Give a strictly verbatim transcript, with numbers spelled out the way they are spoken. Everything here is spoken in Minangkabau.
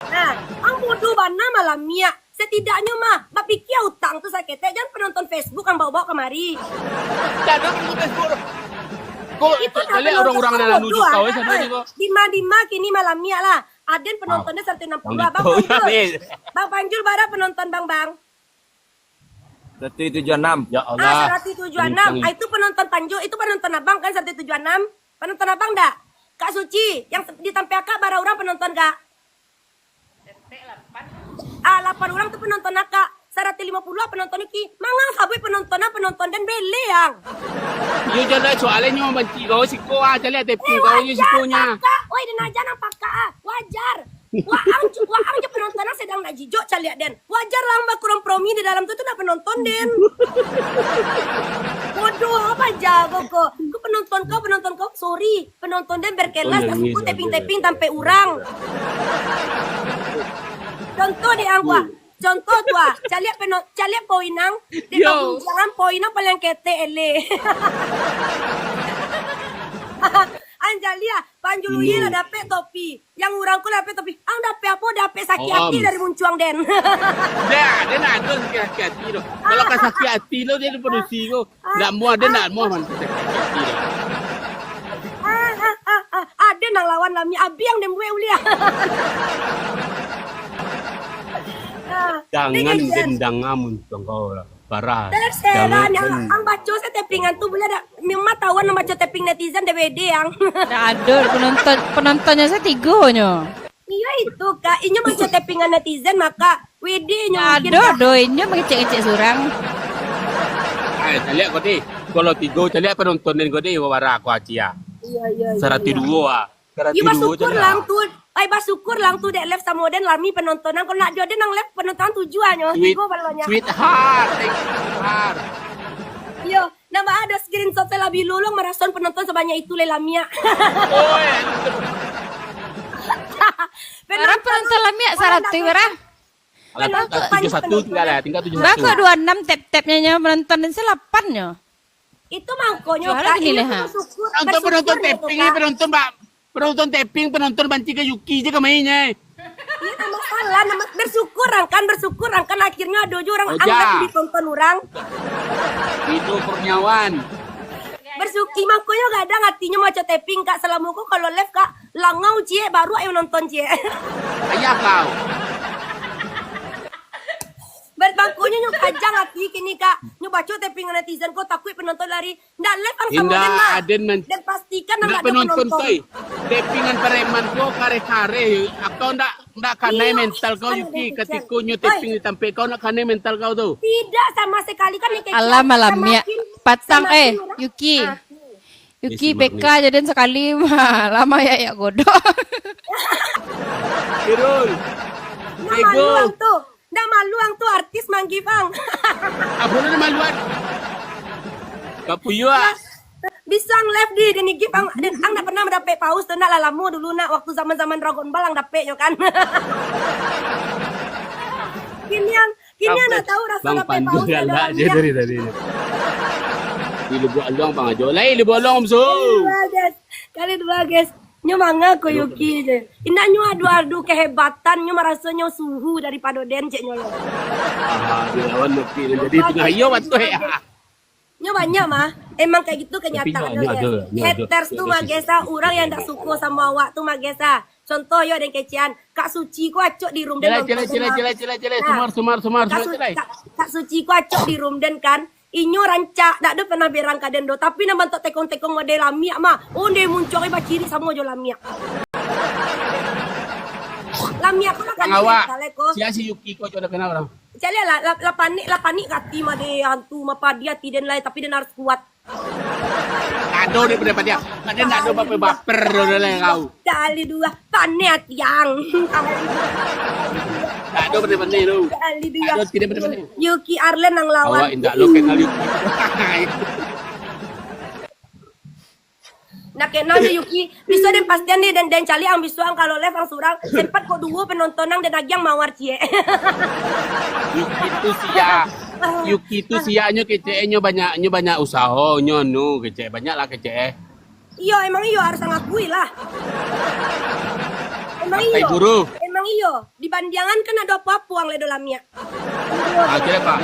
Nah, ang bodoh bana malamiak. Setidaknyo mah, bapikia utang tu saketek, jan penonton Facebook ang bawa-bawa kamari. Dak ado penonton Facebook tu. Kok itu caliak urang-urang nan anu bodoh, juta, eh, ah, sadonyo ko. Dima-dima kini malamiak lah. Aden penontonnya saratus enam puluh, Bang Panjul. Bang Panjul bara penonton, Bang, Bang? Saratus tujuah enam. Ya Allah. Ah, saratus tujuah enam. Ah, itu penonton Panjul, itu penonton abang kan, saratus tujuah enam? Penonton abang dak? Kak Suci, yang se-, di tampek akak bara urang penonton, Kak? Ah, lapan urang tu penonton akak. Saratus limo puluah penonton Yuki. Mangang sabuik penonton, ah, penonton den bele ang. Iyo, jaleh, soalnyo manci kau siko, ah, caliak tapping kau nyo siko nyo. Pakak. Oi, den aja nang pakak, ah. Wajar. Waang, waang jo penonton nan sadang nak jijok caliak den. Wajar lah ang bakurang promi di dalam tu, tu nak penonton den. Bodoh apa aja kau, kau. Kau penonton kau, penonton kau, sorry. Penonton den berkelas, nak suko tapping-tapping tampek urang. Contoh dek ang, Wak. Contoh tu ah, caliak peno-, caliak poin ang, di kampung jangan poin ang paling ketek eleh. Ang caliak, Panjul Uye lah dapek topi. Yang urang ko lah dapek topi. Ang dapek apo? Dapek sakik ati dari muncuang den. Dah, den ado sakik ati tu. Kalau ka sakik ati lo, den padusi ko. Ndak muah, den ndak muah, man. Ah, ah, ah, ah. Ado nang lawan lami, abi ang den buek uliah. Ah, jangan den danga muncuang kau lah. Parah. Terserah, jangan, ang, ang baco se tappingan tu, buliah dak? Memang tahuan ang baco tapping netizen, D W D ang. Dak ado penonton, penontonnya se tigo nyo. Iyo itu, Kak. Inyo baco tappingan netizen, maka W D nyo mungkin, Kak. Ado doh, inyo mangecek-ngecek surang. Eh, caliak ko deh. Kalau tigo, caliak penonton den ko deh, wara ko aci ah. Iyo, iyo, iyo. Saratus duo ah. Iyo, saratus duo basukur caliak lang ah. Tu. Ai, basukur lang tu dek live samo den lami penontonan. Kalau nak ado den nang live penontonan tujuah nyo. Sweet, tigo balonyo. Sweetheart, thank you, sweetheart. Iyo. Nambah ado screenshot se labiah lolong marason penonton sabanyak itu lai lamiak. Oi. Bara penonton lamiak, saratus bara? Alah, penonton tujuah satu tinggal lah, tinggal tujuah satu. Bara kok dua enam tap-tapnyo nyo, penonton se lapan nyo. Itu mangkonyo, Kak, ini lah, ha. Bersyukur, bersyukur penonton tapping, Kak. Penonton, Pak. Penonton tapping, penonton banci ka Yuki je ka mainnyo, eh. Iyo, ndak masalah, ndak mas-, bersyukur ang kan, bersyukur ang kan, akhirnyo ado juo urang ang ditonton urang. Itu Kurniawan. Bersyukur, mangkonyo kadang atinyo maco tapping, Kak, salamo ko kalau live, Kak, langau ciek, baru ayo nonton ciek. Ayah kau. Ber-, mangkonyo nyo kajang ati kini, Kak. Nyo baco tapping netizen ko, takuik penonton lari. Ndak live ang samo den mah. Indak, aden man-, den pastikan ndak ado penonton, penonton. Coy. Tappingan pareman ko kareh-kareh. Kau ndak, ndak kanai mental kau, Yuki. Katiko nyo tapping di tampek kau, ndak kanai mental kau tu. Tidak sama sekali kan, ni kecil. Alah, malamiak. Patang, eh, Yuki. Ah. Yuki, B K je den sakali mah. Lamo ya, ya godok. Irul. Ndak malu ang tu. Ndak malu ang tu artis manggih, Bang. Apo lu ndak malu, ah? Kapuyuak. Bisa ang live di, di nigih, Bang. Den, ang ndak pernah mandapek paus tu, ndak lah lamo dulu, nak, waktu zaman-zaman Dragon Ball ang dapeknyo kan. Kini ang, kini ang ndak tahu raso dapek paus. Bang Pandu galak je dari tadi. Di Lubuak Aluang, Bang Ajo. Lai, Lubuak Aluang, Om Su. Kali dua, guys. Kali dua, guys. Nyo manga ko Yuki je. Indak nyo adu-adu kehebatan, nyo maraso nyo suhu daripado den, cek nyo lo. Ah, dilawan Yuki, jadi tengah iyo batua ya. Nyo banyak mah. Emang kayak gitu kenyataannyo. Haters tu mah, guys, ah, urang yang ndak suko samo awak tu mah, guys, ah. Contoh yo, den kecekan. Kak Suci ko acok di room den. Cila, cila, cila, cila, cila. Sumar, sumar, sumar, sumar, cila. Kak Suci ko acok di room den kan. Inyo rancak, dak ado pernah berang ka den doh. Tapi nan bantuak tekong-tekong model lamiak mah, onde muncuang baciri samo jo lamiak. Lamiak ko lah kan. Sia si Yuki ko, coba kenal orang. Caliak lah, lah, lah panik, lah panik kati mah deh hantu, mah padiah ati den lai, tapi den harus kuat. Ado deh pada padiah. Kan den dak ado baper-baper doh lai kau. Kali dua, panek ati ang. Dak ado panek-panek tu. Kali dua. Dak ado tidak panek-panek. Yuki Arlen nang lawan. Awak indak lo kenal Yuki. Nak kenal je Yuki. Biso den pastian ni, den, den caliak ang biso ang kalau live ang surang. Sempat kok duo penonton ang den agiang mawar ciek. Yuki tu sia. Yuki tu sia nyo kecek, nyo banyak, nyo banyak usaho, nyo anu kecek, banyak lah kecek. Iyo, emang iyo, harus ngakui lah. Emang iyo. Santai, Guru. Emang iyo, di Bandiangan kan ado apo-apo ang lai do lamiak. Ah, kira, Kak.